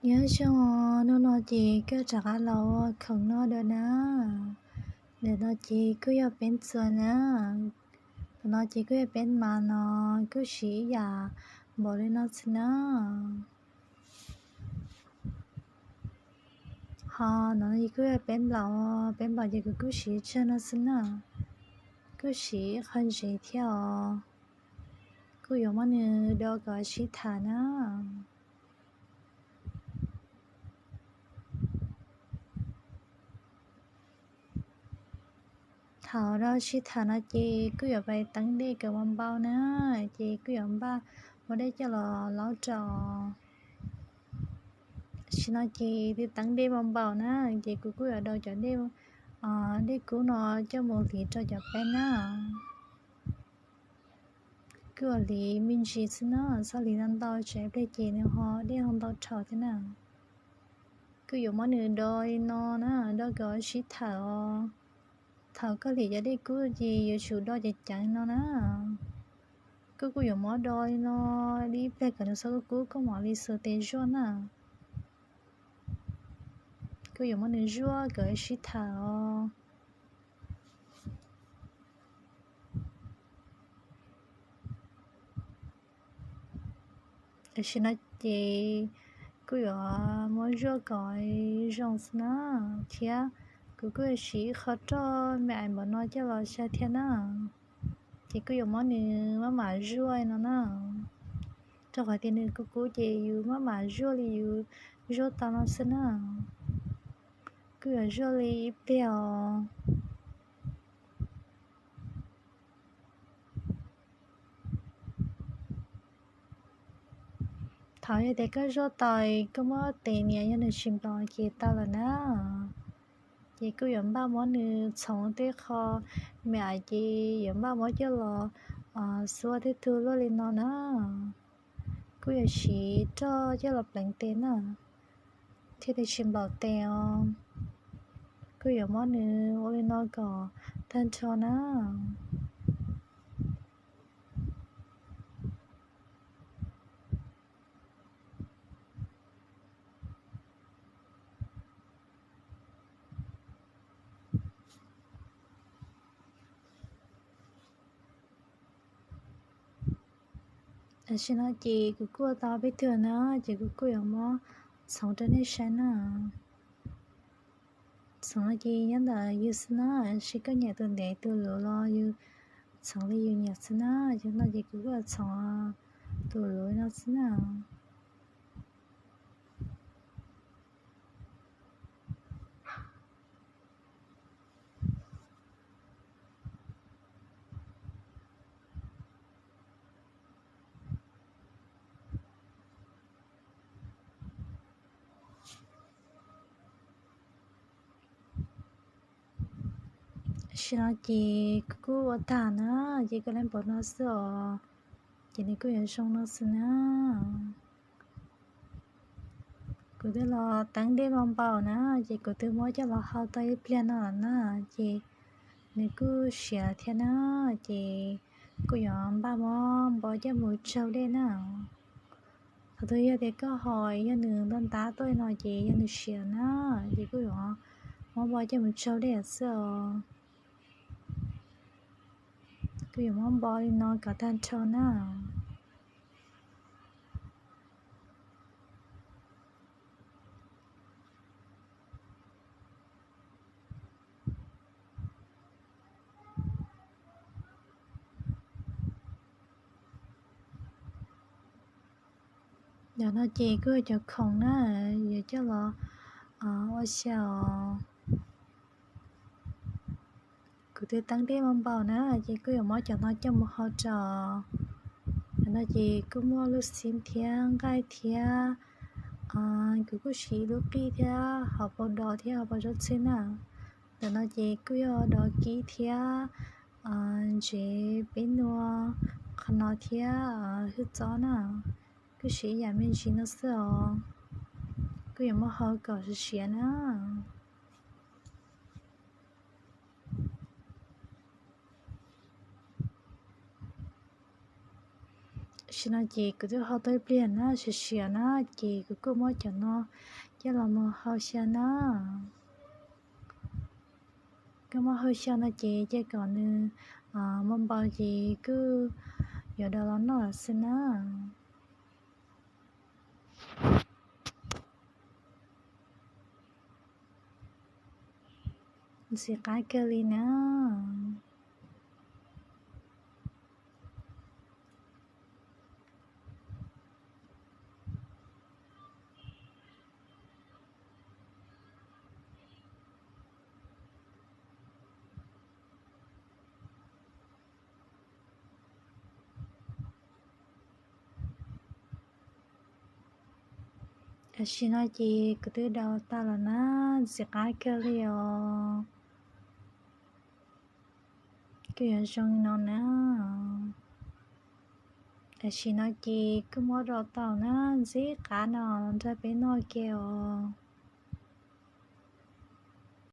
Nyob zoo, hnub no ces kuj rov qab los ua khoom noj dua na. Ntawm no ces kuj yog peb txuas na. Ntawm no ces kuj yog peb mas no, kuj siv ib yam npaum li no xwb na. Ho no kuj yog peb nplaum, peb nplaum ces kuv kuj siv tsawg no xwb na. Kuj siv ib qho ntsev thiab os. Kuj yuav muab nws do kom sib tham na. Thaum do sib tham no ces kuj yuav pais teeb dej kom npau npau na, ces kuj yuav npaj muab dej coj los laub rau. Tam sim no ces twb teeb dej npau npau na, ces kuv kuj yuav do cov dej, dej kub no coj mus hliv rau cov peb na. Kuj yuav hliv me ntsis xwb na, txhob hliv ntau ntau tsam ib pliag ces nws ho dej ho ntau dhau thiab na. Kuj yuav muab nws do li no na, do kom sib tham os. Thaum koj hliv cov dej kub ces yuav tsum do ceev ceev no na. Kuj kuj yuav muab do li no, li ib pliag kom nws txhob kub kub koj mam li xuas tes zuaj na. Kuj yuav muab nws zuaj kom sib tham os. Tam sim no ces kuj yuav muab zuaj kom zoo xwb na, thiab kuv kuj yuav siv ib qho roj me ais npaum no coj los sai thiab na. Ces kuj yuav muab nws maj mam zuaj no na, rau qhov tias nws kub kub ces yus maj mam zuaj li yus zuaj tau no xwb na. Kuj yuav zuaj li ib pliag os. Thaum yog tias koj zuaj tau, koj muab tes nias yog nws tsis nplaum ces tau lawm na. Ces kuj yuav npaj muab nws txhoov tej qho me ais ces yuav npaj muab coj los xuas tej tug luaj li no na. Kuj yuav siv roj coj los pleev tes na, thiaj li tsis nplaum tes os. Kuj yuav muab nws ua li no kom tag nrho na. Tam sim no ces kuv kuj ua tau peb tug na, ces kuv kuj yuav muab txhoov rau nej saib na. Txhoov no ces nyob ntawm yus xwb na, sis koj nyiam tus ntev tus luv los yus txhoov li yus nyiam xwb na. Yus no ces kuv kuj yuav txhoov tus luv no xwb na. Tam sim no ces kuv kuj ua tag na, ces kuj li npaum no xwb os. Ces nws kuj yuav zoo no xwb na. Kuv twb los teeb dej npau npau na, ces kuv twb muab coj los hau tau ib pliag no lawm na, ces nws kuj siav thiab na, ces kuj yuav npaj muab npo coj mus tsaug dej na. Thaum twg yog tias koj hau yog nws ntab ntab tuaj no ces yog nws siav na, ces kuj yuav muab npo coj mus tsaug dej xwb os. Kuj yuav muab npo li no kom tag nrho na. Cov no ces kuj yog cov khoom na, yuav coj los ua xyaw os. Kuv twb teeb dej npau npau na, ces kuj yuav muab cov no coj mus hau rau. Cov no ces kuj muaj lub xib thiab nqaij thiab, kuv kuj siv lub qij thiab hauv paus dos thiab hauv paus zaub txhwb na. Ntawm no ces kuj yog dos kib thiab ntsev peb nua, qhov no thiab hwj txob na. Kuj siv ib yam me ntsis no xwb os. Kuj yuav muab hau kom siav siav na. Tam sim no ces kuv twb hau tau ib pliag na, siav siav na, ces kuv kuj muab cov no coj los mus hau xyaw na. Kuv muab hau xyaw no ces cia kom nws npau npau ces kuj yuav daus los noj lawm xwb na. Ntxim qab kawg li na. Tam sim no ces kuv twb daus tau lawm na, ntxim qab kawg li os. Kuj yuav zoo li no na. Tam sim no ces kuj muab daus tau na, ntxim qab no los nrog peb noj ke os.